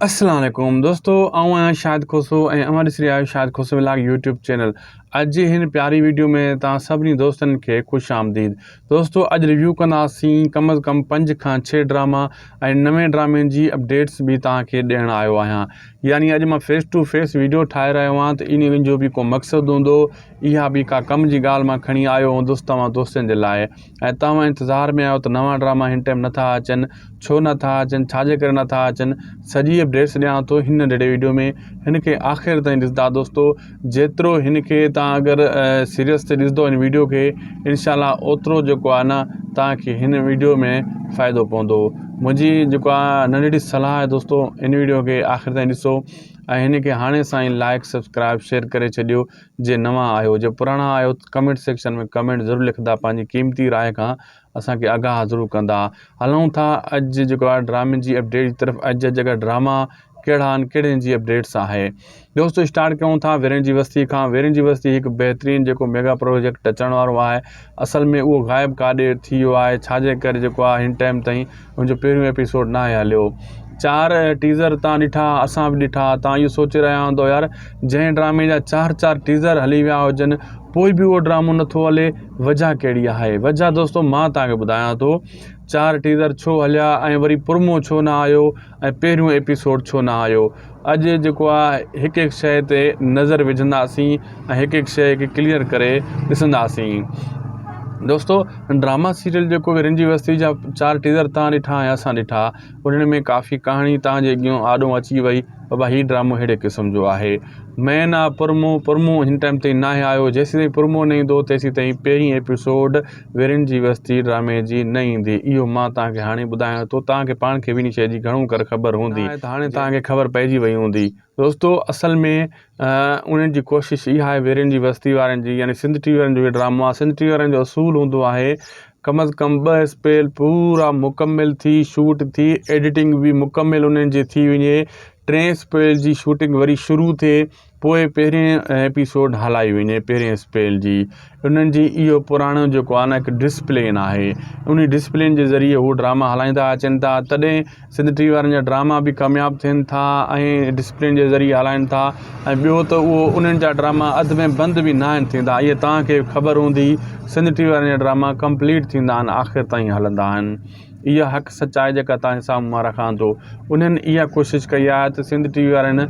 السلام عليڪم دوستو آئون آهيان شاهد کوسو ۽ اوهان ڏسي رهيا آهيو Shahid Khoso vlog YouTube channel اڄ جي هن پياري ويڊيو ۾ توهان سڀني دوستن کي خوش آمديد دوستو اڄ ريويو ڪنداسين ڪم از ڪم پنج کان ڇهه ڊراما ۽ نوين ڊرامن جي اپڊيٽس به توهان کي ڏيڻ آيو آهيان يعني اڄ مان فيس ٽو فيس ويڊيو ٺاهي رهيو آهيان ته ان جو به ڪو مقصد هوندو اها به ڪا ڪم جي ڳالهه مان کڻي آيو هوندس توهان دوستن جي لاء ۽ توهان انتظار ۾ آهيو ته نوان ڊراما هن ٽائيم نٿا اچن ڇو نٿا اچن ڇاجي ڪري نٿا اچن سڄي اپڊيٽس ڏيان ٿو هن ننڍڙي ويڊيو ۾ هن کي آخر تائين ڏسندا دوستو جيترو هن کي توهان اگر سيريس تي ڏسندو هن ويڊيو کي انشاء الله اوترو جيڪو آهي نه توهان کي هن ويڊيو ۾ فائدو پوندو منهنجي جيڪو آهي ننڍڙي صلاح آهي دوستو هن ويڊيو کي آخر تائين ڏسو ۽ هن کي هاڻي سان ئي لائڪ سبسڪرائب شيئر ڪري ڇڏيو جي نوان آهيو جي پراڻا آهيو ته ڪمينٽ سيڪشن ۾ ڪمينٽ ضرور لکندا پنهنجي قيمتي راء کان اسان کي آگاهه ضرور ڪندا هلون ٿا اڄ جيڪو آهي ڊرامي جي اپڊيٽ جي طرف اڄ جا جيڪا ڊراما ڪهڙا آهن ڪهڙين جي اپڊيٽس آهي دوستو اسٽارٽ ڪيون ٿا ويرين جي وستي کان ويرين جي وستي هڪ بهترين جيڪو ميگا پروجيڪٽ اچڻ وارو آهي اصل ۾ اهو غائب ڪاڏي ٿي ويو آهي ڇاجي ڪري جيڪو آهي هن ٽائيم تائين ان جو پهريون ايپيسوڊ ناهي هليو چار ٽيزر تان ڏٺا اسان به ڏٺا تان اهو سوچي رهيا هوندو يار جنهن ڊرامي جا چار چار ٽيزر هلي ويا هجن پوء به اهو ڊرامو نٿو هلي وجه ڪهڙي آهي وجه دوستو مان تان کي ٻڌايان ٿو چار ٽيزر ڇو هليا ۽ وري پرمو ڇو نه آيو ۽ پهريون ايپيسوڊ ڇو نه آيو اڄ جيڪو آهي هڪ هڪ شيء تي نظر وجهنداسين ۽ هڪ هڪ شيء کي ڪليئر ڪري ڏسنداسين دوستو ڊراما سيريل جيڪو ورن جي وستي جا چار ٽيزر تان ڏٺا ۽ اسان ڏٺا انهن ۾ ڪافي ڪهاڻي تان جي اڳيون آڏو اچي وئي بابا هي ڊرامو ههڙي قسم جو آهي مين آ پرمو پرمو هن ٽائيم تائين ناهي آيو جيسين تائين پرمو نه ايندو تيسين تائين پهرين ايپيسوڊ ويرين جي وستي ڊرامي جي نه ايندي اهو مان توهان کي هاڻي ٻڌايان ٿو توهان کي پاڻ کي به ان شيء جي گهڻو ڪر خبر هوندي ته هاڻي توهان کي خبر پئجي وئي هوندي دوستو اصل ۾ انهن جي ڪوشش اها آهي ويرين جي وستي وارن جي يعني سنڌ ٽي وي وارن جو هي ڊرامو آهي سنڌ ٽي وي وارن جو اصول هوندو آهي ڪم از ڪم ٻه اسپيل پورا مڪمل ٿي شوٽ ٿي ايڊيٽنگ به مڪمل انهن جي ٿي وڃي ٽئين اسپيل جي شوٽنگ وري شروع ٿئي پوء پهرين ايپيسوڊ هلائي وڃي پهرين اسپيل جي انهن جي اهو پراڻو جيڪو آهي نه هڪ ڊسپلين آهي انهي ڊسپلين جي ذريعي هو ڊراما هلائيندا اچن ٿا تڏهن سنڌ ٽي وي وارن جا ڊراما به ڪامياب ٿين ٿا ۽ ڊسپلين جي ذريعي هلائن ٿا ۽ ٻيو ته اهو انهن جا ڊراما اڌ ۾ بند به ناهن ٿيندا اهي توهان کي خبر هوندي سنڌ ٽي وي وارن جا ڊراما ڪمپليٽ ٿيندا آهن آخر تائين هلندا آهن اها حق سچ آهي جيڪا توهان جي سامهون مان رکان ٿو. انهن اها ڪوشش ڪئي آهي ته سنڌ ٽي وي وارن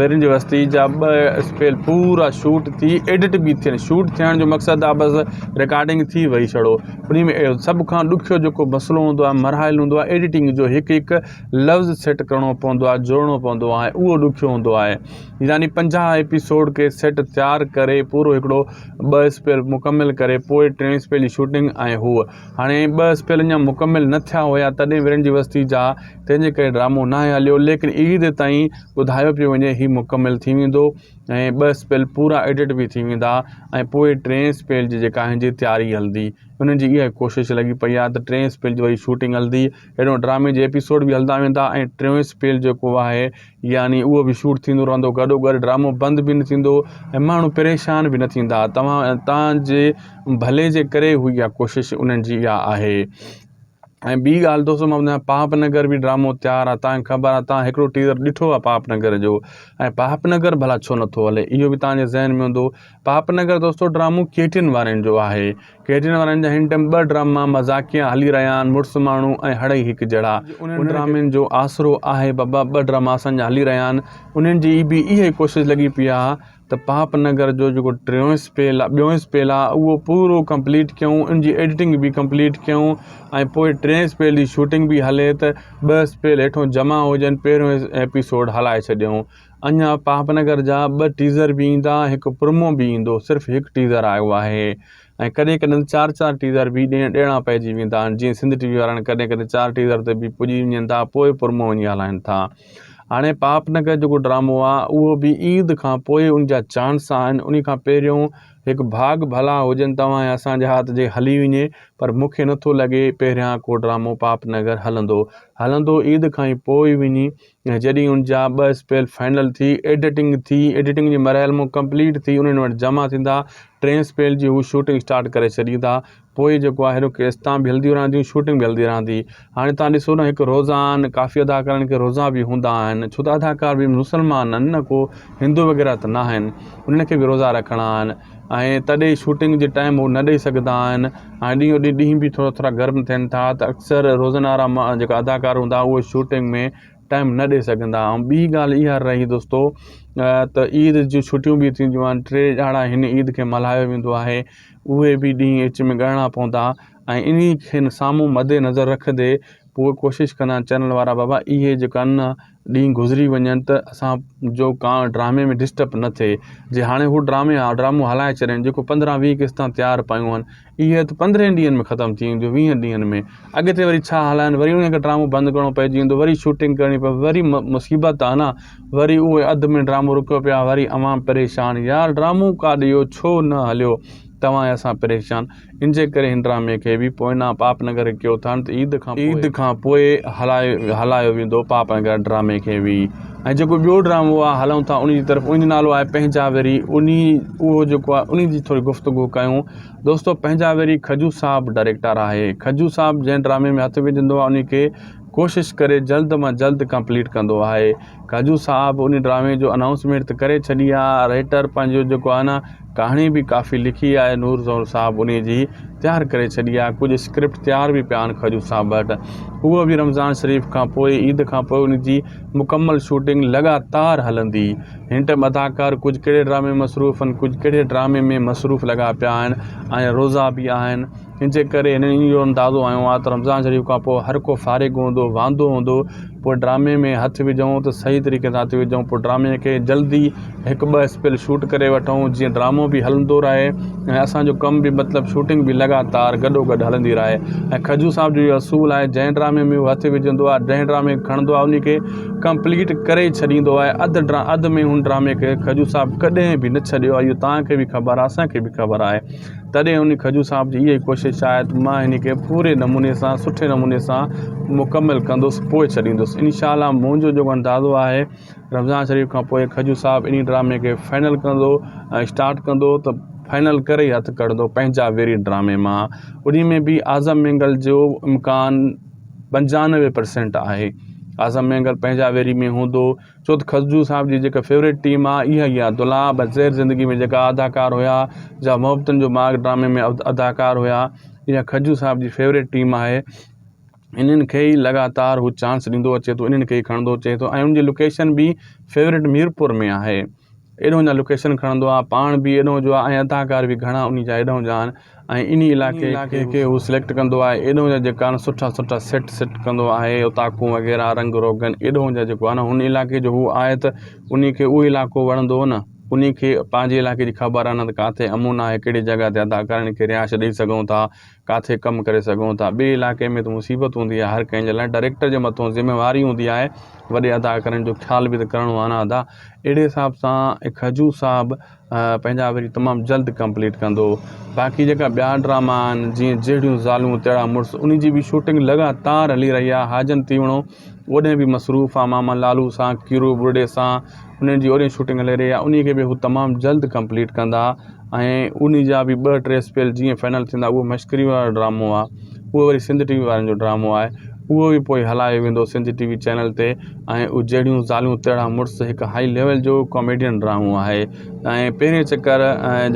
ويرين جي وستي جا ٻه اسپيل پورا شوٽ ٿي ايڊٽ به ٿين شوٽ ٿيڻ جو مقصد آهي بس رڪارڊنگ ٿي وئي ڇڙو انهي ۾ سڀ کان ڏکيو جيڪو مسئلو هوندو آهي مرحل هوندو آهي ايڊيٽنگ جو هڪ هڪ لفظ سيٽ ڪرڻو پوندو آهي جوڙڻو پوندو آهي اهو ڏکيو هوندو آهي يعني 50 ايپيسوڊ کي سيٽ تيار ڪري پورو هڪڙو ٻه اسپيل مڪمل ڪري پوء ٽئين اسپيل جي شوٽنگ ۽ هوء هاڻي ٻه اسپيل اڃا مڪمل نه ٿيا هيا تڏهن ورن جي وستي جا تنهن جي ڪري ڊرامو ناهي هليو ليڪن عيد تائين ٻڌايو پيو وڃي هي مڪمل ٿي ويندو ۽ ٻه اسپيل پورا ايڊٽ به ٿي ويندا ۽ پوء ٽئين اسپيل جي جيڪا هن جي تياري هلندي انهن جي اها ڪوشش لڳي پئي آهي ته ٽئين اسپيل جي وري شوٽنگ هلندي اهڙو ڊرامي جي ايپيسوڊ به هلندا ويندا ۽ ٽيون اسپيل جيڪو آهي يعني اهو به شوٽ ٿيندو رهندو گڏو گڏ ڊرامو بند به نه ٿيندو ۽ ماڻهو پريشان به نه ٿيندا توهان تان جي ڀلي جي ڪري هئي اها ڪوشش انهن جي اها آهي ۽ ٻي ڳالهه دوستو مان ٻڌايان پاپ نگر به ڊرامو تيار آهي تان کي خبر آهي تان هڪڙو ٽيزر ڏٺو آهي پاپ نگر جو ۽ پاپ نگر ڀلا ڇو نٿو هلي اهو به تان جي ذهن ۾ هوندو پاپ نگر دوستو ڊرامو ڪيٽين وارن جو آهي ڪيٽين وارن جا هن ٽائيم ٻه ڊراما مذاقيه هلي رهيا آهن مڙس ماڻهو ۽ هڙئي هڪ جهڙا انهن ڊرامن جو آسرو آهي بابا ٻه ڊراما اسان جا هلي رهيا آهن انهن جي به اها ئي ڪوشش لڳي پئي آهي ته پاپ نگر جو جيڪو ٽيون اسپيل آهي ٻيون اسپيل آهي اهو پورو ڪمپليٽ ڪيون ان جي ايڊيٽنگ به ڪمپليٽ ڪيون ۽ پوء ٽئين اسپيل جي شوٽنگ به هلي ته ٻه اسپيل هيٺون جمع هجن پهريون ايپيسوڊ هلائي ڇڏيون اڃا پاپ نگر جا ٻه ٽيزر به ايندا هڪ پرومو به ايندو صرف هڪ ٽيزر آيو آهي ۽ ڪڏهن ڪڏهن چار چار ٽيزر به ڏيڻا پئجي ويندا آهن جيئن سنڌ ٽي وي وارن ڪڏهن ڪڏهن چار ٽيزر تي به پڄي وڃن ٿا پوء پرومو وڃي هلائن ٿا هاڻي پاپ نگر جيڪو ڊرامو آهي اهو به عيد کان پوء ان جا چانس آهن ان کان پهريون هڪ ڀاڳ ڀلا هجن توهان ۽ اسان جا هٿ جي هلي وڃي پر مون کي نٿو لڳي پهريان ڪو ڊرامو پاپ نگر هلندو هلندو عيد کان ئي پوء وڃي ۽ جڏهن ان جا ٻه اسپيل فائنل ٿي ايڊيٽنگ ٿي ايڊيٽنگ جي مرحل مون ڪمپليٽ ٿي انهن وٽ جمع ٿيندا ٽئين اسپيل جي هو شوٽنگ اسٽارٽ ڪري ڇڏيندا پوء جيڪو آهي قسطان به هلنديون رهنديون شوٽنگ به هلندي رهندي هاڻي تان ڏسو نه هڪ روزا آهن ڪافي اداڪارن کي روزا به هوندا آهن ڇو ته اداڪار به مسلمان آهن نه ڪو هندو وغيره ته نه آهن انهن کي به روزا رکڻا آهن ۽ تڏهن شوٽنگ جي ٽائيم هو نه ڏئي سگهندا آهن ۽ ڏينهون ڏينهن ڏينهن به ٿورا ٿورا گرم ٿين ٿا ته اڪثر روزن وارا جيڪا اداڪار هوندا اهي شوٽنگ ۾ ٽائيم نه ڏئي سگهندا ۽ ٻي ڳالهه اها رهي دوستو ته عيد جون ڇٽيون به ٿينديون آهن ٽي ڏهاڙا هن عيد کي ملهايو ويندو آهي اهي به ڏينهن اچ ۾ ڳڻڻا پوندا ۽ انهي کي سامهون مد نظر رکندي پوء ڪوشش ڪندا آهن چينل وارا بابا اهي جيڪا آهن نه ڏينهن گذري وڃن ته اسان جو ڪا ڊرامي ۾ ڊسٽرب نه ٿئي جي هاڻي هو ڊرامي ڊرامو هلائي ڇڏين جيڪو پندرهن ويهه قسطان تيار پيون آهن اهي ته پندرهن ڏينهن ۾ ختم ٿي وينديون ويهن ڏينهن ۾ اڳتي وري ڇا هلائن وري ان کي ڊرامو بند ڪرڻو پئجي ويندو وري شوٽنگ ڪرڻي پوي وري مصيبت آهي نه وري اهي اڌ ۾ ڊرامو رڪيو پيو آهي وري عوام پريشان يار ڊرامو ڪاڏي ويو ڇو نه هليو توهان اسان پريشان ان جي ڪري هن ڊرامي کي به پوئنا پاپ نگر ڪيو اٿن ته عيد کان عيد کان پوء هلايو هلايو ويندو پاپ نگر ڊرامي کي به ۽ جيڪو ٻيو ڊرامو آهي هلون ٿا ان جي طرف ان جو نالو آهي پنهنجا وري انهي اهو جيڪو آهي انهي جي ٿوري گفتگو ڪيون دوستو پنهنجا وري کجو صاحب ڊائريڪٽر آهي کجو صاحب جنهن ڊرامي ۾ هٿ وجهندو آهي انهي کي ڪوشش ڪري جلد مان جلد ڪمپليٽ ڪندو آهي کجو صاحب انهي ڊرامي جو انائونسمينٽ ته ڪري ڇڏي آهي رائيٽر پنهنجو جيڪو آهي نه ڪهاڻي به ڪافي لکي آهي نور زئور صاحب انهي جي تيار ڪري ڇڏي آهي ڪجهه اسڪرپٽ تيار به پيا آهن کجو صاحب وٽ اهو به رمضان شريف کان پوء عيد کان پوء ان جي مڪمل شوٽنگ لڳاتار هلندي هن ٽائيم اداڪار ڪجهه ڪهڙي ڊرامي ۾ مصروف آهن ڪجهه ڪهڙي ڊرامي ۾ مصروف لڳا پيا آهن ۽ روزا به آهن ان جي ڪري هنن اهو اندازو هنيو آهي ته رمضان شريف کان پوء هر ڪو فارغ هوندو واندو هوندو پوء ڊرامي ۾ هٿ وجهون ته صحيح طريقي سان هٿ وجهون پوء ڊرامي کي جلدي هڪ ٻه اسپيل شوٽ ڪري وٺون جيئن ڊرامو به هلندو رهي ۽ اسانجو ڪم به مطلب شوٽنگ به لڳاتار گڏو گڏ هلندي رهي ۽ کجو صاحب جو اهو اصول آهي جنهن ڊرامي ۾ هو هٿ وجهندو آهي جنهن ڊرامي کي کڻندو آهي ان کي ڪمپليٽ ڪري ڇڏيندو آهي اڌ ڊرا اڌ ۾ هن ڊرامي کي کجو صاحب ڪڏهن به نه ڇڏيو آهي اهو توهان کي به خبر آهي اسان کي به خبر آهي تڏهن ان کجو صاحب جي اها ئي ڪوشش آهي ته مان هن کي پوري نموني سان سٺي نموني سان مڪمل ڪندس پوء ڇڏيندس انشاء الله منهنجو جيڪو اندازو آهي رمضان شريف کان پوء کجو صاحب انهي ڊرامي کي فائنل ڪندو ۽ اسٽارٽ ڪندو ته فائنل ڪري ئي هٿ ڪڍندو پنهنجا ويري ڊرامي مان انهي ۾ به اعظم مينگل جو امڪان 95 پرسنٽ آهي اعظم مينگل پنهنجا ويري ۾ هوندو ڇو ته خسرو صاحب جي جيڪا فيوريٽ ٽيم آ اها ئي آ دولاب ۽ زهر زندگي ۾ جيڪا اداڪار هيا جا محبتن جو ماڳ ڊرامي ۾ اداڪار هيا اها کجو صاحب جي فيوريٽ ٽيم آهي انهن کي ئي لڳاتار هو چانس ڏيندو اچي ٿو انهن کي ئي کڻندو اچي ٿو ۽ ان جي لوڪيشن به فيوريٽ ميرپور ۾ آهي ايڏو جا لوڪيشن کڻندو آ پاڻ به ايڏو جو آ ۽ اداڪار به گهڻا انهي جا ايڏو جا آهن ۽ انهي علائقي کي هو سليڪٽ ڪندو آهي ايڏو جا جيڪا آهن سٺا سٺا سيٽ سيٽ ڪندو آهي اوطاقون وغيره رنگ روغن ايڏو جا جيڪو آهي نه هن علائقي جو هو آهي ته انهي کي اهو علائقو وڻندو نه انهي کي پنهنجي علائقي جي خبر آهي نه ته ڪاٿي امن آهي ڪهڙي جڳهه تي اداڪارن کي رهائش ڏئي سگهون ٿا ڪاٿي ڪم ڪري سگهون ٿا ٻئي علائقي ۾ ته مصيبت هوندي آهي هر ڪنهن جي لاء ڊائريڪٽر جي مٿو ذميواري هوندي آهي وڏي اداڪارن جو خيال به ته ڪرڻو آهي نه ادا اهڙي حساب سان کجو صاحب پنهنجا وري تمام جلد ڪمپليٽ ڪندو باقي جيڪا ٻيا ڊراما آهن جيئن جهڙيون زالون تهڙا مڙس ان جي به شوٽنگ لڳاتار هلي رهي آهي حاجن تيوڻو اوڏهن به مصروف آهي ماما لالو سان ڪيرو ٻرڙي سان انهن جي اوڏهن شوٽنگ هلي رهي آهي ان کي به هو تمام جلد ڪمپليٽ ڪندا ۽ ان جا به ٻه ٽي اسپيل جيئن فائنل ٿيندا اهو مشڪري وارو ڊرامو آهي اهو وري سنڌ ٽي وي وارن جو ڊرامو آهي اهو به پوء هلايو ويندو سنڌ ٽي وي چينل تي ۽ اهو جهڙيون زالون تهڙا مڙس هڪ هائي ليول جو ڪاميڊين ڊرامو آهي ۽ پهرين چڪر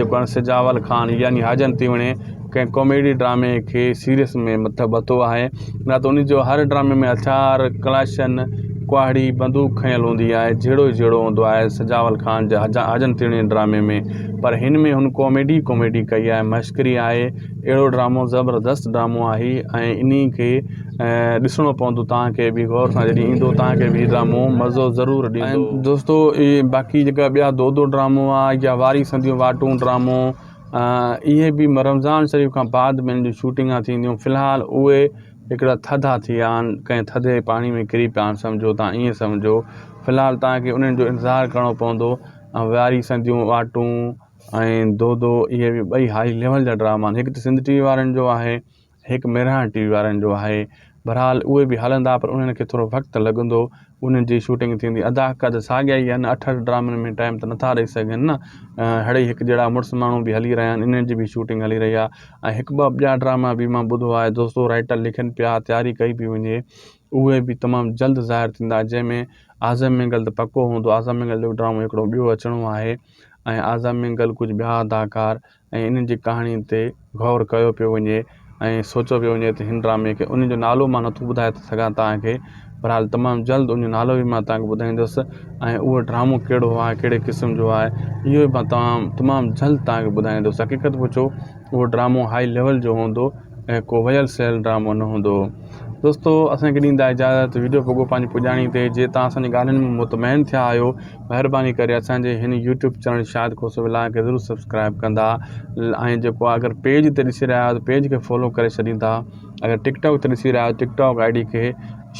جيڪو آهي سجاول خان يعني حاجن تيوڻي ڪنهن ڪاميڊي ڊرامي کي سيريس ۾ مطلب ورتو آهي نه ته ان جو هر ڊرامي ۾ هٿيار ڪلاشن ڪهاڙي بندوق کنيل هوندي آهي جهيڙو ئي جهيڙو هوندو آهي سجاول خان جي حاجن تيوڻي ڊرامي ۾ پر هن ۾ هن ڪاميڊي ڪاميڊي ڪئي آهي مشڪري آهي اهڙو ڊرامو زبردست ڊرامو آهي ۽ انهي کي ڏسڻو پوندو توهان کي به غور سان جڏهن ايندو توهان کي به هي ڊرامو مزو ضرور ڏيندو. ۽ دوستو اهي باقي جيڪا ٻيا دودو ڊرامو آ يا واري سنديون واٽون ڊرامو اهي به رمضان شريف کان بعد ۾ ان جون شوٽنگا ٿينديون في الحال اهي هڪڙا ٿڌا ٿي ويا آهن ڪنهن ٿڌي پاڻي ۾ ڪري پيا آهن سمجهو توهان ائين سمجهو في الحال توهان کي انهن جو انتظار ڪرڻو پوندو واري سنديون واٽون. ۽ دودو اهي به ٻئي هائي ليول جا ڊراما آهن هڪ ته سنڌ ٽي وي وارن جو آهي هڪ مهراڻ ٽي وي وارن جو آهي بھرحال اهي به هلندا پر انهن کي ٿورو وقت لڳندو انهن جي شوٽنگ ٿيندي اداڪار ته ساڳيا ئي آهن اٺ اٺ ڊرامن ۾ ٽائيم ته نٿا ڏئي سگهن نه هڙئي هڪ جهڙا مڙس ماڻهو به هلي رهيا آهن انهن جي به شوٽنگ هلي رهي آهي ۽ هڪ ٻه ٻيا ڊراما به مان ٻڌو آهي دوستو رائٽر لکن پيا تياري ڪئي پئي وڃي اهي به تمام جلد ظاهر ٿيندا جنهن ۾ اعظم مينگل ته پڪو هوندو اعظم مينگل جو ڊرامو هڪڙو ٻيو اچڻو آهي ۽ اعظم مينگل ڪجهه ٻيا اداڪار ۽ انهن جي ڪهاڻي تي غور ڪيو پيو وڃي ۽ سوچيو پيو وڃي ته هن ڊرامي کي ان جو نالو مان نٿو ٻڌائي سگهان توهان کي بهرحال تمام جلد ان جو نالو به مان توهان کي ٻڌائيندس ۽ اهو ڊرامو ڪهڙو آهي ڪهڙي قسم جو آهي اهو به مان تمام تمام جلد توهان کي ٻڌائيندس حقيقت پڇو اهو ڊرامو هائي ليول جو هوندو ۽ ڪو ويل سيل ڊرامو نه هوندو دوستو اسان کي ڏيندا اجازت ويڊيو پڳو پنهنجي پڄاڻي تي جي توهان اسان جي ڳالهين ۾ مطمئن ٿيا آهيو مهرباني ڪري اسان جي هن YouTube channel Shahid Khoso vlog کي ضرور سبسڪرائب ڪندا ۽ جيڪو اگر پيج تي ڏسي رهيا آهيو ته پيج کي فالو ڪري ڇڏيندا اگر ٽڪ ٽاڪ تي ڏسي رهيا آهيو ٽڪ ٽاڪ I D کي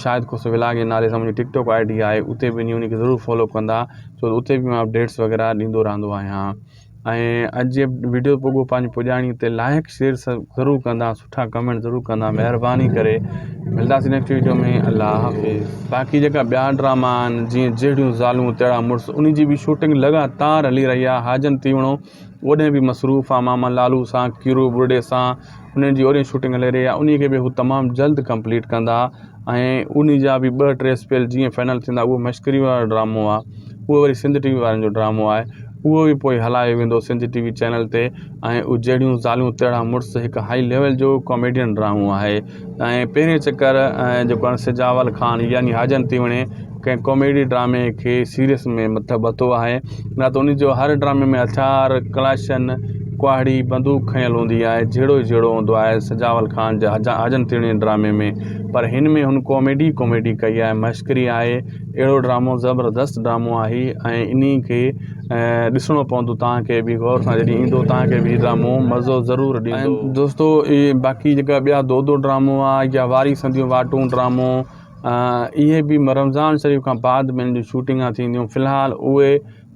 شاهد کوسو ولاگ جي نالي سان منهنجي ٽڪ ٽاڪ I D آهي اتي به وڃي ان کي ضرور فالو ڪندا ڇو ته اتي به مان اپڊيٽس وغيره ڏيندو رهندو آهيان ۽ اڄ جي ويڊيو پڳو پنهنجي پڄاڻي تي لائڪ شيئر ضرور ڪندا سٺا ڪمينٽ ضرور ڪندا مهرباني ڪري ملداسين نيڪسٽ ويڊيو ۾ الله حافظ. باقي جيڪا ٻيا ڊراما آهن جيئن جهڙيون زالون تهڙا مڙس انهي جي به شوٽنگ لڳاتار هلي رهي آهي حاجن تيوڻو اوڏهن به مصروف آهي ماما لالو سان ڪيرو ٻرڙي سان انهن جي اوڏهن شوٽنگ هلي رهي آهي انهي کي به هو تمام جلد ڪمپليٽ ڪندا ۽ انهي جا به ٻه ٽي اسپيل جيئن فائنل ٿيندا اهو مشڪري وارو ڊرامو آهي اهو وري سنڌ ٽي وي وارن جو ڊرامو آهي اهو به پوء هلايو ويندو سنڌ ٽي وي چينل تي ۽ اهو جهڙيون زالون تهڙا مڙس هڪ هائي ليول جو ڪاميڊين ڊرامو آهي ۽ پهرين چڪر جيڪو آهي سجاول خان يعني حاجن تيوڻي ڪنهن ڪاميڊي ڊرامي کي سيريس ۾ مطلب ورتو آهي نه ته ان جو هر ڊرامي ۾ هٿيار ڪلاشن ڪهاڙي بندوق کنيل هوندي آهي جهيڙو ئي جهيڙو هوندو آهي سجاول خان جي حاجن تيوڻي ڊرامي ۾ پر هن ۾ هن ڪاميڊي ڪاميڊي ڪئي آهي مشڪري آهي اهڙو ڊرامو زبردست ڊرامو آهي ۽ انهي کي ڏسڻو پوندو توهان کي به غور سان جڏهن ايندو توهان کي به ڊرامو مزو ضرور ڏيندو دوستو اهي باقي جيڪا ٻيا دودو ڊرامو آهي يا واري سنديون واٽون ڊرامو اهي به رمضان شريف کان بعد ۾ ان جون شوٽنگا ٿينديون في الحال اهي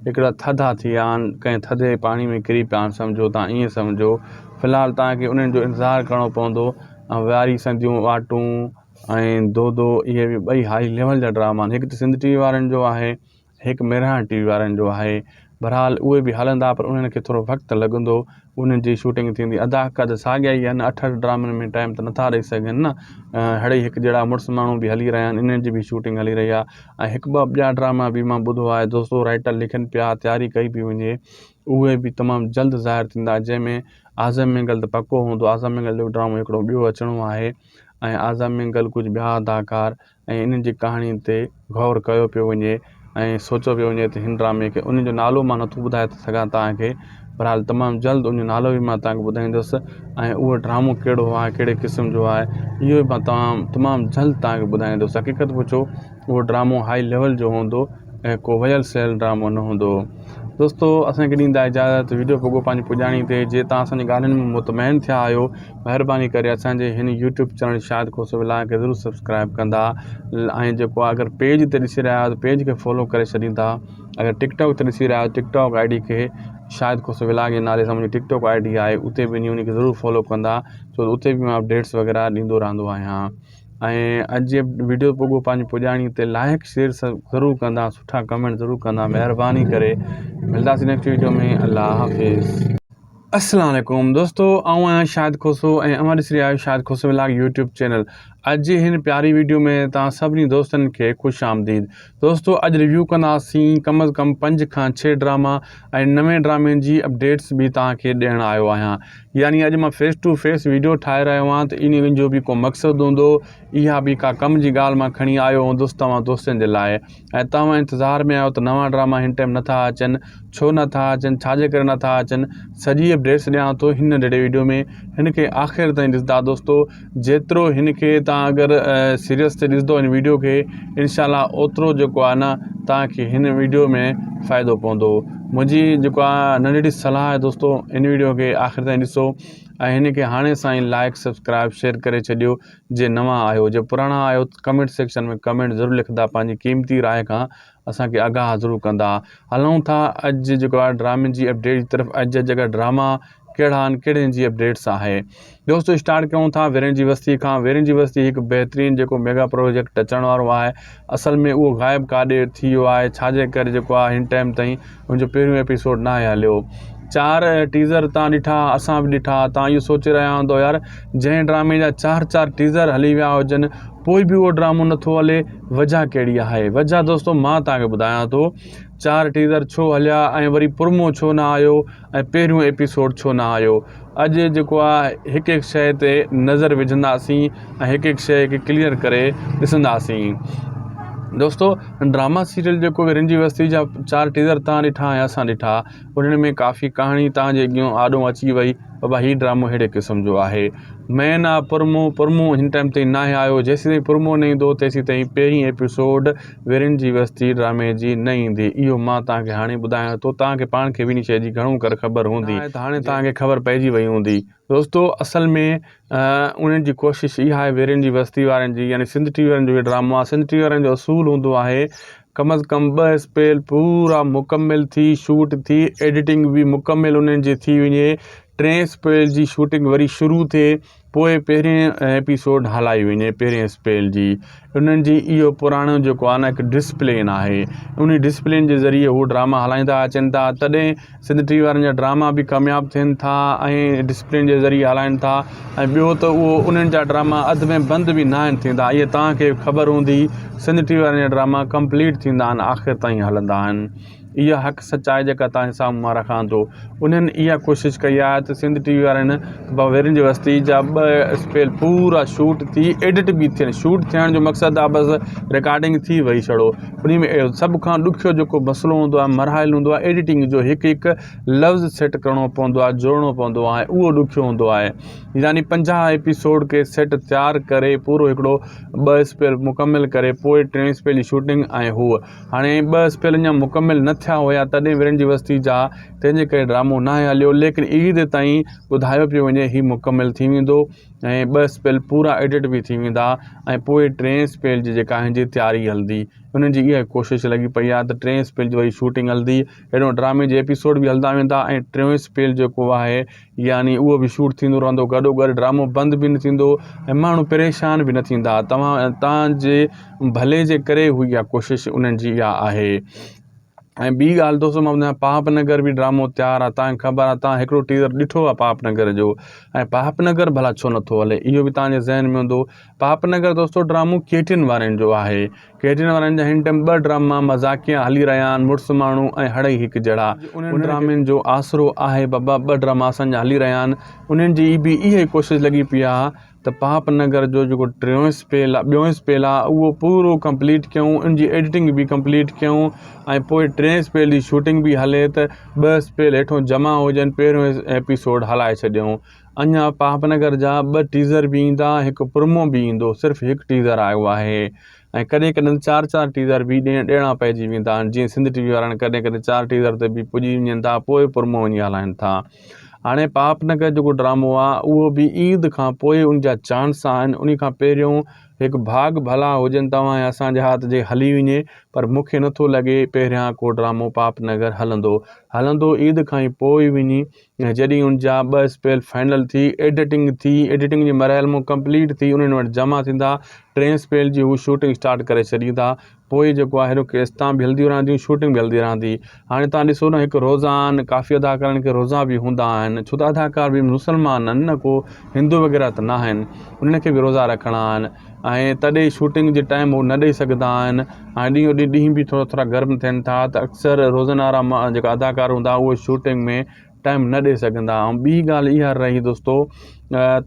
هڪڙا ٿڌا ٿي ويا آهن ڪنهن ٿڌي پاڻي ۾ ڪري پيا آهن سمجهو توهان ائين سمجهو في الحال توهان کي انهن جو انتظار ڪرڻو پوندو واري سنديون واٽون ۽ دودو اهي به ٻئي هائي ليول جا ڊراما آهن هڪ ته سنڌ ٽي وي وارن جو آهي هڪ مهراڻ ٽي وي وارن جو آهي بھرحال اهي به هلندا پر انهن کي ٿورو وقت لڳندو انهن جي شوٽنگ ٿيندي اداڪار ته ساڳيا ئي آهن اٺ اٺ ڊرامن ۾ ٽائيم ته نٿا ڏئي سگهن نه هڙئي هڪ جهڙا مڙس ماڻهو به هلي رهيا آهن انهن جي به شوٽنگ هلي رهي آهي ۽ هڪ ٻه ٻيا ڊراما به مان ٻڌو آهي دوستو رائٽر لکن پيا تياري ڪئي پئي وڃي اهي به تمام جلد ظاهر ٿيندا جنهن ۾ اعظم مينگل ته پڪو هوندو اعظم مينگل جو ڊرامو هڪڙو ٻيو اچڻو آهي ۽ اعظم مينگل ڪجهه ٻيا اداڪار ۽ انهن جي ڪهاڻي تي غور ڪيو پيو وڃي ۽ سوچيو پيو وڃي ته هن ڊرامي کي ان جو نالو مان نٿو ٻڌائي سگهان توهان کي بهرحال تمام جلد ان جو نالو به مان توهان کي ٻڌائيندس ۽ اهو ڊرامو ڪهڙو آهي ڪهڙي قسم جو آهي اهو به مان تمام تمام جلد توهان کي ٻڌائيندس حقيقت پڇو اهو ڊرامو هائي ليول جو هوندو ۽ ڪو ويل سيل ڊرامو نه هوندو دوستو اسان کي ڏيندا اجازت ويڊيو پڳو پنهنجي پڄاڻي تي جي توهان اسان جي ڳالهين ۾ مطمئن ٿيا آهيو مهرباني ڪري اسان جي هن YouTube channel Shahid Khoso vlog کي ضرور سبسڪرائب ڪندا ۽ جيڪو اگر پيج تي ڏسي رهيا آهيو ته پيج کي فالو ڪري ڇڏيندا اگر ٽڪ ٽاڪ تي ڏسي رهيا آهيو ٽڪ ٽاڪ I D کي شاهد کوسو ولاگ جي نالي سان منهنجي ٽڪ ٽاڪ I D آهي اتي به وڃي ان کي ضرور فالو ڪندا ڇو ته اتي به مان اپڊيٽس وغيره ڏيندو رهندو آهيان ۽ اڄ جي ويڊيو پڳو پنهنجي پڄاڻي تي لائڪ شيئر ضرور ڪندا سٺا ڪمينٽ ضرور ڪندا مهرباني ڪري ملداسين نيڪسٽ ويڊيو ۾ الله حافظ. السلام عليڪم دوستو آئون آهيان شاهد کوسو ۽ اوهان ڏسي رهيا آهيو Shahid Khoso vlog YouTube channel اڄ جي هن پياري ويڊيو ۾ توهان سڀني دوستن کي خوش آمديد دوستو اڄ ريويو ڪنداسين ڪم از ڪم پنج کان ڇهه ڊراما ۽ نوين ڊرامن جي اپڊيٽس به توهان کي ڏيڻ آيو آهيان يعني اڄ مان فيس ٽو فيس ويڊيو ٺاهي رهيو آهيان ته ان جو به ڪو مقصد هوندو اها به ڪا ڪم جي ڳالهه مان کڻي آيو هوندس توهان دوستن جي لاء ۽ توهان انتظار ۾ آهيو ته نوان ڊراما هن ٽائيم نٿا اچن ڇو نٿا اچن ڇا جي ڪري نٿا اچن سڄي اپڊيٽس ڏيان ٿو هن ننڍڙي ويڊيو ۾ هن کي آخر تائين ڏسندا دوستو جيترو هن کي توهان اگر سيريس تي ڏسندو هن ويڊيو کي انشاء الله اوترو جيڪو آهي نه توهان کي هن ويڊيو ۾ فائدو پوندو منهنجي جيڪو آهي ننڍڙي صلاح آهي دوستو ان ويڊيو کي آخر تائين ڏسو ۽ هن کي هاڻي سان ئي لائڪ سبسڪرائب شيئر ڪري ڇڏيو جي نوان آهيو جي پراڻا آهيو ته ڪمينٽ سيڪشن ۾ ڪمينٽ ضرور لکندا پنهنجي قيمتي راء کان اسان کي آگاهه ضرور ڪندا. هلون ٿا اڄ جيڪو آهي ڊرامي جي اپڊيٽ جي طرف اڄ جا جيڪا ڊراما ڪهڙا آهن ڪهڙين جي اپڊيٽس آهي دوستو اسٽارٽ ڪيون ٿا ويرين جي وستي کان ويرين جي وستي هڪ بهترين جيڪو ميگا پروجيڪٽ اچڻ وارو آهي اصل ۾ اهو غائب ڪاڏي ٿي ويو آهي ڇا جي ڪري جيڪو آهي هن ٽائيم تائين ان جو پهريون ايپيسوڊ ناهي هليو چار ٽيزر تان ڏٺا اسان به ڏٺا تان اهو سوچي رهيا هوندو يار جنهن ڊرامي جا چار چار ٽيزر هلي ويا هجن پوء به اهو ڊرامو نٿو هلي وجهه ڪهڙي آهي وجهه دوستو مان توهان کي ٻڌايان ٿو چار ٽيزر ڇو هليا ۽ وري پرمو ڇو نه آيو ۽ پهريون ايپيسوڊ ڇو نه آيو اڄ جيڪو آهي هڪ هڪ شيء تي نظر وجهنداسين ۽ هڪ هڪ شيء کي ڪليئر ڪري ڏسنداسين دوستو ڊراما سيريل جيڪو ورنجي وستي جا چار ٽيزر تان ڏٺا ۽ اسان ڏٺا انهن ۾ ڪافي ڪهاڻي تان جي اڳيون آڏو اچي وئي بابا هي ڊرامو ههڙي قسم جو آهي مين آ پرمو پرمو هن ٽائيم تائين ناهي آيو جيسين تائين پرمو نه ايندو تيسين تائين پهرين ايپيسوڊ ويرين جي وستي ڊرامي جي نه ايندي اهو مان توهان کي هاڻي ٻڌايان ٿو توهان کي پاڻ کي به ان شيء جي گهڻو ڪر خبر هوندي ته هاڻي توهان کي خبر پئجي وئي هوندي دوستو اصل ۾ انهن جي ڪوشش اها آهي ويرين جي وستي وارن جي يعني سنڌ ٽي وي وارن جو هي ڊرامو آهي سنڌ ٽي وي وارن جو اصول هوندو آهي ڪم از ڪم ٻه اسپيل پورا مڪمل ٿي شوٽ ٿي ايڊيٽنگ به مڪمل انهن جي ٿي وڃي ٽئين اسپيل جي شوٽنگ وري شروع ٿئي پوء پهرين ايپيسوڊ هلائي وڃي پهرين اسپيل جي انهن جي اهو پراڻو جيڪو آهي نه هڪ ڊسپلين آهي انهي ڊسپلين جي ذريعي هو ڊراما هلائيندا اچن ٿا تڏهن سنڌ ٽي وي وارن جا ڊراما به ڪامياب ٿين ٿا ۽ ڊسپلين جي ذريعي هلائن ٿا ۽ ٻيو ته اهو انهن جا ڊراما اڌ ۾ بند به ناهن ٿيندا اهي توهان کي خبر هوندي سنڌ ٽي وي وارن جا ڊراما ڪمپليٽ ٿيندا آهن آخر تائين هلندا آهن اها حق سچ آهي جيڪا توهان جي سامهون مان رکان ٿو. انهن اها ڪوشش ڪئي آهي ته سنڌ ٽي وي وارن ويرين جي وستي جا ٻه اسپيل پورا شوٽ ٿي ايڊٽ به ٿين شوٽ ٿيڻ جو مقصد آهي بس رڪارڊنگ ٿي وئي ڇڙو انهي ۾ سڀ کان ڏکيو جيڪو مسئلو هوندو آهي مرحل هوندو آهي ايڊيٽنگ جو هڪ هڪ لفظ سيٽ ڪرڻو پوندو آهي جوڙڻو پوندو آهي اهو ڏکيو هوندو آهي يعني 50 ايپيسوڊ کي سيٽ تيار ڪري پورو هڪڙو ٻه اسپيل مڪمل ڪري پوء ٽئين اسپيل جي شوٽنگ ۽ هوء هاڻي ٻه اسپيل اڃا مڪمل نه ٿيا هيا تڏهن ورن جي وستي جا تنهن جي ڪري ڊرامو ناهي هليو ليڪن عيد تائين ٻڌايو پيو وڃي هي مڪمل ٿي ويندو ۽ ٻه اسپيل پورا ايڊٽ به ٿي ويندا ۽ پوء ٽئين اسپيل جي جيڪا هن جي تياري هلندي انهن جي اها ڪوشش لڳي پئي آهي ته ٽئين اسپيل جي وري شوٽنگ هلندي اهڙو ڊرامي جي ايپيسوڊ به هلندا ويندا ۽ ٽيون اسپيل جيڪو آهي يعني اهو به شوٽ ٿيندو رهندو گڏو گڏ ڊرامو بند به نه ٿيندو ۽ ماڻهو پريشان به نه ٿيندا توهان تان جي ڀلي جي ڪري هئي اها ڪوشش انهن جي اها آهي ۽ ٻي ڳالهه دوستو مان ٻڌايان پاپ نگر به ڊرامو تيار آهي تان کي خبر آهي تان هڪڙو ٽيزر ڏٺو آهي پاپ نگر جو ۽ پاپ نگر ڀلا ڇو نٿو هلي اهو به تان جي ذهن ۾ هوندو پاپ نگر دوستو ڊرامو ڪيٽين وارن جو آهي ڪيٽين وارن جا هن ٽائيم ٻه ڊراما مذاقيا هلي رهيا آهن مڙس ماڻهو ۽ هڙئي هڪ جهڙا انهن ڊرامن جو آسرو آهي بابا ٻه ڊراما اسان جا هلي رهيا آهن انهن جي به اها ئي ڪوشش لڳي پئي آهي ته پاپ نگر جو جيڪو ٽيون اسپيل آهي ٻيون اسپيل آهي اهو پورو ڪمپليٽ ڪيون ان جي ايڊيٽنگ به ڪمپليٽ ڪيون ۽ پوء ٽئين اسپيل جي شوٽنگ به هلي ته ٻه اسپيل هيٺون جمع هجن پهريون ايپيسوڊ هلائي ڇڏيون اڃا پاپ نگر جا ٻه ٽيزر به ايندا هڪ پرومو به ايندو صرف هڪ ٽيزر آيو آهي ۽ ڪڏهن ڪڏهن چار چار ٽيزر به ڏيڻا پئجي ويندا آهن جيئن سنڌ ٽي وي وارن ڪڏهن ڪڏهن چار ٽيزر تي به پڄي وڃن ٿا پوء پرومو وڃي هلائن ٿا هاڻي پاپ نگر جيڪو ڊرامو آهي اهو به عيد کان پوء ان جا چانس آهن ان کان پهريون هڪ ڀاڳ ڀلا هجن توهان ۽ اسان جا هٿ جي هلي وڃي پر مون کي نٿو لڳي پهريان ڪو ڊرامو پاپ نگر هلندو هلندو عيد کان ئي پوء وڃي ۽ جڏهن ان جا ٻه اسپيل فائنل ٿي ايڊيٽنگ ٿي ايڊيٽنگ جي مرحل مون ڪمپليٽ ٿي انهن وٽ جمع ٿيندا ٽئين اسپيل جي هو شوٽنگ اسٽارٽ ڪري ڇڏيندا پوء جيڪو آهي قسطان به هلنديون رهنديون شوٽنگ به هلندي رهندي هاڻي تان ڏسو نه هڪ روزا آهن ڪافي اداڪارن کي روزا به هوندا آهن ڇو ته اداڪار به مسلمان آهن نه ڪو هندو وغيره ته نه آهن انهن کي به روزا رکڻا آهن ۽ تڏهن شوٽنگ جي ٽائيم هو نه ڏئي سگهندا آهن ۽ ڏينهون ڏينهن ڏينهن به ٿورا ٿورا گرم ٿين ٿا ته اڪثر روزن وارا جيڪا اداڪار هوندا اهي شوٽنگ ۾ ٽائيم نه ڏئي سگهندا ۽ ٻي ڳالهه اها رهي دوستو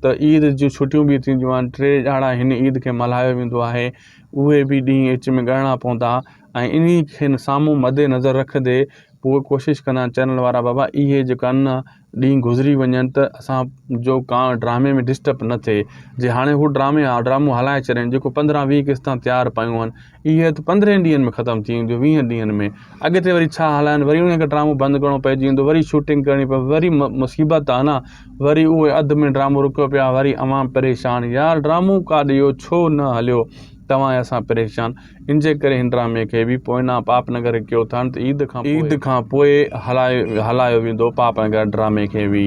ته عيد جون ڇٽيون به ٿينديون آهن ٽي ڏهاڙا هن عيد کي ملهايو ويندو آهي اهي به ڏينهن اچ ۾ ڳڻڻا پوندا ۽ انهي کي سامهون مد نظر رکندي پوء ڪوشش ڪندا چينل وارا بابا اهي جيڪا آهن نه ڏينهن گذري وڃن ته اسان جو ڪا ڊرامي ۾ ڊسٽرب نه ٿئي جي هاڻي هو ڊرامي ڊرامو هلائي ڇڏين جيڪو پندرهن ويهه قسطا تيار پيون آهن اهي ته پندرهن ڏينهن ۾ ختم ٿي وينديون ويهن ڏينهن ۾ اڳتي وري ڇا هلائن وري انهن کي ڊرامو بند ڪرڻو پئجي ويندو وري شوٽنگ ڪرڻي پوي وري مصيبت آهي نه وري اهي اڌ ۾ ڊرامو رڪيو پيو آهي وري عوام پريشان يار ڊرامو ڪاڏي ويو ڇو نه هليو توهان ۽ اسان پريشان ان جي ڪري هن ڊرامي کي به پوئنا پاپ نگر ڪيو اٿن ته عيد کان عيد کان پوء هلايو هلايو ويندو پاپ نگر ڊرامي کي به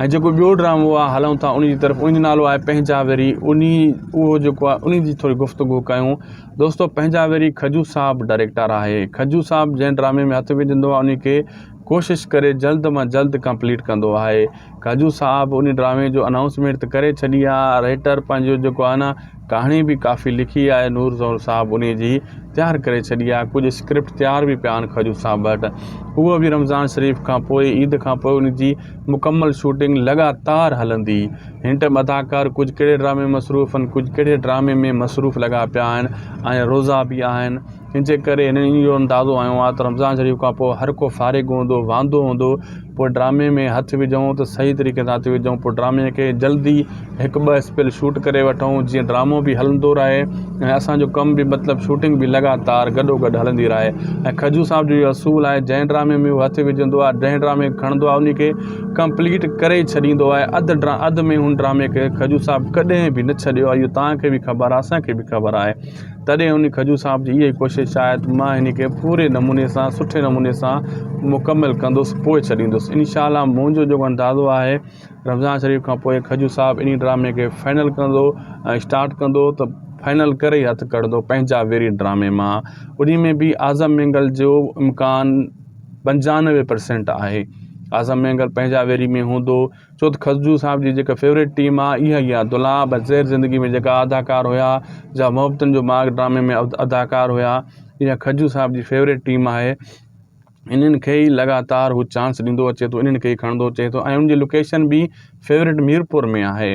۽ جيڪو ٻيو ڊرامو آهي هلون ٿا ان جي طرف ان جو نالو آهي پنهنجا وري انهي اهو جيڪو آهي انهي جي ٿوري گفتگو ڪيون دوستو پنهنجا وري کجو صاحب ڊائريڪٽر آهي کجو صاحب جنهن ڊرامي ۾ هٿ وجهندو آهي انهي کي ڪوشش ڪري جلد مان جلد ڪمپليٽ ڪندو آهي کجو صاحب انهي ڊرامي جو انائونسمينٽ ته ڪري ڇڏي آهي رائيٽر پنهنجو جيڪو آهي نه ڪهاڻي به ڪافي لکي آهي نور زئور صاحب انهي جي تيار ڪري ڇڏي آهي ڪجهه اسڪرپٽ تيار به پيا آهن کجو صاحب وٽ اهو به رمضان شريف کان پوء عيد کان پوء ان جي مڪمل شوٽنگ لڳاتار هلندي هن ٽائيم اداڪار ڪجهه ڪهڙي ڊرامي ۾ مصروف آهن ڪجهه ڪهڙي ڊرامي ۾ مصروف لڳا پيا آهن ۽ روزا به آهن ان جي ڪري هنن اهو اندازو هنيو آهي ته رمضان شريف کان پوء هر ڪو فارغ هوندو واندو هوندو پوء ڊرامي ۾ هٿ وجهون ته صحيح طريقي سان هٿ وجهون پوء ڊرامي کي جلدي هڪ ٻه اسپيل شوٽ ڪري وٺون جيئن ڊرامو به هلندو رهي ۽ اسانجو ڪم به مطلب شوٽنگ به لڳاتار گڏو گڏ هلندي رهي ۽ کجو صاحب جو اهو اصول آهي جنهن ڊرامي ۾ هو هٿ وجهندو آهي جنهن ڊرامي کي کڻندو آهي ان کي ڪمپليٽ ڪري ڇڏيندو آهي اڌ ڊرا اڌ ۾ هن ڊرامي کي کجو صاحب ڪڏهن به نه ڇڏيو آهي اهو توهان کي به خبر آهي اسان کي به خبر آهي تڏهن ان کجو صاحب جي اها ئي ڪوشش آهي ته مان هن کي پوري نموني سان سٺي نموني سان مڪمل ڪندس پوء ڇڏيندس انشاء الله منهنجو جيڪو اندازو آهي رمضان شريف کان پوء کجو صاحب انهي ڊرامي کي فائنل ڪندو ۽ اسٽارٽ ڪندو ته فائنل ڪري ئي هٿ ڪڍندو پنهنجا ويري ڊرامي مان انهي ۾ به اعظم مينگل جو امڪان 95 پرسنٽ آهي اعظم مينگل پنهنجا ويري ۾ هوندو ڇو ته خسرو صاحب جي جيڪا فيوريٽ ٽيم آ اها ئي آ دولاب ۽ زهر زندگي ۾ جيڪا اداڪار هيا جا محبتن جو ماڳ ڊرامي ۾ اداڪار هيا اها کجو صاحب جي فيوريٽ ٽيم آهي انهن کي ئي لڳاتار هو چانس ڏيندو اچي ٿو انهن کي ئي کڻندو اچي ٿو ۽ ان جي لوڪيشن به فيوريٽ ميرپور ۾ آهي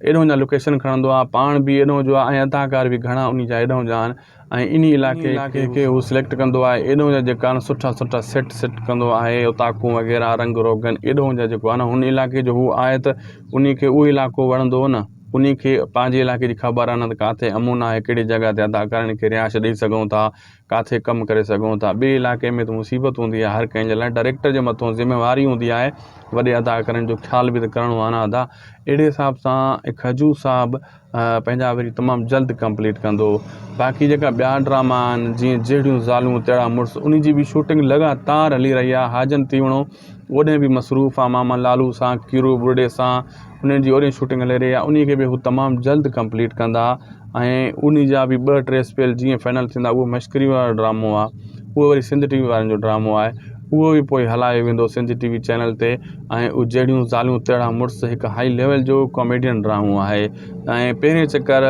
ايڏو جا لوڪيشن کڻندو آ پاڻ به ايڏو جو آ ۽ اداڪار به گهڻا انهي جا ايڏو جا آهن ۽ انهي علائقي کي هو سليڪٽ ڪندو آهي ايڏو جا جيڪا آهن سٺا سٺا سيٽ سيٽ ڪندو آهي اوطاقون وغيره رنگ روغن ايڏو جا جيڪو آهي نه هن علائقي جو هو آهي ته انهي کي اهو علائقو وڻندو نه انهي کي پنهنجي علائقي جي خبر آهي نه ته ڪاٿي امن آهي ڪهڙي جڳهه تي اداڪارن کي رهائش ڏئي سگهون ٿا ڪاٿي ڪم ڪري سگهون ٿا ٻئي علائقي ۾ ته مصيبت هوندي آهي هر ڪنهن جي لاء ڊائريڪٽر جي مٿو ذميواري هوندي آهي وڏي اداڪارن جو خيال به ته ڪرڻو آهي نه ادا اهڙي حساب سان کجو صاحب پنهنجا وري تمام جلد ڪمپليٽ ڪندو باقي جيڪا ٻيا ڊراما آهن جيئن جهڙيون زالون تهڙا مڙس ان جي به شوٽنگ لڳاتار هلي رهي آهي حاجن تيوڻو اوڏهن به مصروف آهي ماما لالو سان ڪيرو ٻرڙي سان انهن جي اوڏهن شوٽنگ هلي رهي آهي ان کي به هو تمام جلد ڪمپليٽ ڪندا ۽ ان جا به ٻه ٽي اسپيل جيئن فائنل ٿيندا اهو مشڪري وارو ڊرامو آهي اهو وري سنڌ ٽي وي وارن جو ڊرامو آهي اهو به پوء هلايو ويندو سنڌ ٽي وي چينل تي ۽ اهو جهڙيون زالون تهڙا مڙس هڪ هائي ليول جو ڪاميڊين ڊرامو آهي ۽ پهرين چڪر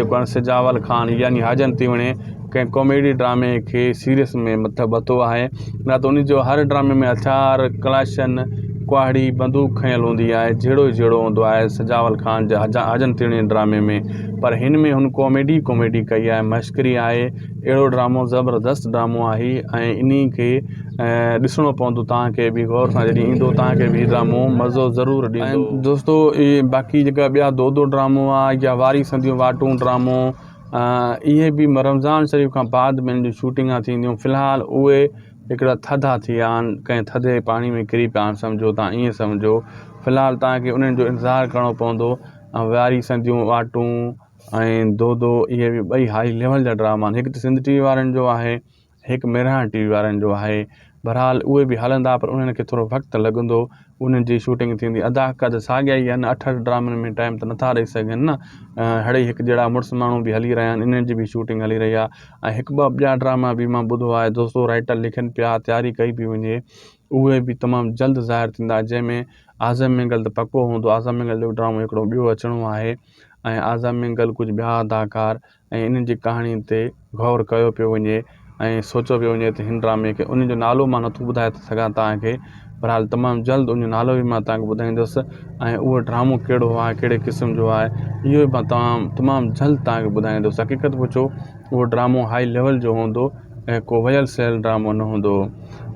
جيڪو آهي سجاول خان يعني حاجن تيوڻي ڪنهن ڪاميڊي ڊرامي کي سيريس ۾ مطلب ورتو آهي نه ته ان جو هر ڊرامي ۾ هٿيار ڪلاشن ڪهاڙي بندوق کنيل هوندي آهي جهيڙو ئي جهيڙو هوندو آهي سجاول خان جي حاجن تيوڻي ڊرامي ۾ پر هن ۾ هن ڪاميڊي ڪاميڊي ڪئي آهي مشڪري آهي اهڙو ڊرامو زبردست ڊرامو آهي ۽ انهي کي ڏسڻو پوندو توهان کي به غور سان جڏهن ايندو توهان کي به هي ڊرامو مزو ضرور ڏيندو. ۽ دوستو اهي باقي جيڪا ٻيا دودو ڊرامو آ يا واري سنديون واٽون ڊرامو اهي به رمضان شريف کان بعد ۾ ان جون شوٽنگا ٿينديون في الحال اهي هڪڙا ٿڌا ٿي ويا آهن ڪنهن ٿڌي پاڻي ۾ ڪري پيا آهن سمجهو توهان ائين سمجهو في الحال توهان کي انهن جو انتظار ڪرڻو پوندو واري سنديون واٽون ۽ دودو اهي به ٻئي هائي ليول جا ڊراما آهن هڪ ته سنڌ ٽي وي وارن جو آهي هڪ مهراڻ ٽي وي وارن جو آهي بهرحال اهي به هلندا پر انهن کي ٿورو وقت لڳندو انهن جي شوٽنگ ٿيندي اداڪار ته ساڳيا ئي آهن اٺ اٺ ڊرامن ۾ ٽائيم ته نٿا ڏئي سگهن نه هڙئي هڪ جهڙا مڙس ماڻهو به هلي رهيا آهن انهن جي به شوٽنگ هلي رهي آهي ۽ هڪ ٻه ٻيا ڊراما به مان ٻڌو آهي دوستو رائٽر لکن پيا تياري ڪئي پئي وڃي اهي به تمام جلد ظاهر ٿيندا جنهن ۾ اعظم مينگل ته پڪو هوندو اعظم مينگل جو ڊرامو هڪڙو ٻيو اچڻو آهي ۽ اعظم مينگل ڪجهه ٻيا اداڪار ۽ انهن جي ڪهاڻي تي غور ڪيو پيو وڃي ۽ سوچيو پيو وڃي ته هن ڊرامي کي ان جو نالو مان نٿو ٻڌائي سگهان توهان کي بهرحال تمام جلد ان جو نالو به مان توهان کي ٻڌائيندس ۽ اهو ڊرامو ڪهڙو آهي ڪهڙي قسم جو آهي اهو به مان تمام تمام جلد توهان کي ٻڌائيندس حقيقت پڇو اهو ڊرامو هائي ليول جو هوندو ۽ ڪو ويل سيل ڊرامو نه هوندو.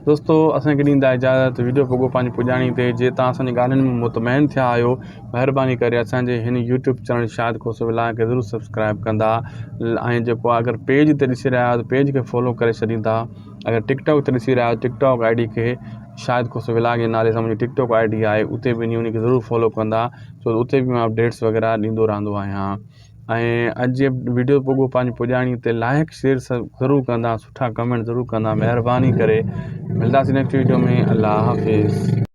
دوستو اسان کي ڏيندا اجازت ويڊيو پڳو پنهنجي پڄاڻي تي جي توهان اسان جي ڳالهين ۾ مطمئن ٿيا آهيو مهرباني ڪري اسان جي هن YouTube channel Shahid Khoso vlog کي ضرور سبسڪرائب ڪندا ۽ جيڪو اگر پيج تي ڏسي رهيا آهيو ته پيج کي فالو ڪري ڇڏيندا اگر ٽڪ ٽاڪ تي ڏسي رهيا آهيو ٽڪ ٽاڪ I D کي شاهد کوسو ولاگ جي نالي سان منهنجي ٽڪ ٽاڪ I D آهي اتي به وڃي ان کي ضرور فالو ڪندا ڇو ته اتي به مان اپڊيٽس وغيره ڏيندو رهندو آهيان ۽ اڄ جي ويڊيو پڳو پنهنجي پڄاڻي تي لائڪ شيئر ضرور ڪندا سٺا ڪمينٽ ضرور ڪندا مهرباني ڪري ملداسين نيڪسٽ ويڊيو ۾ الله حافظ.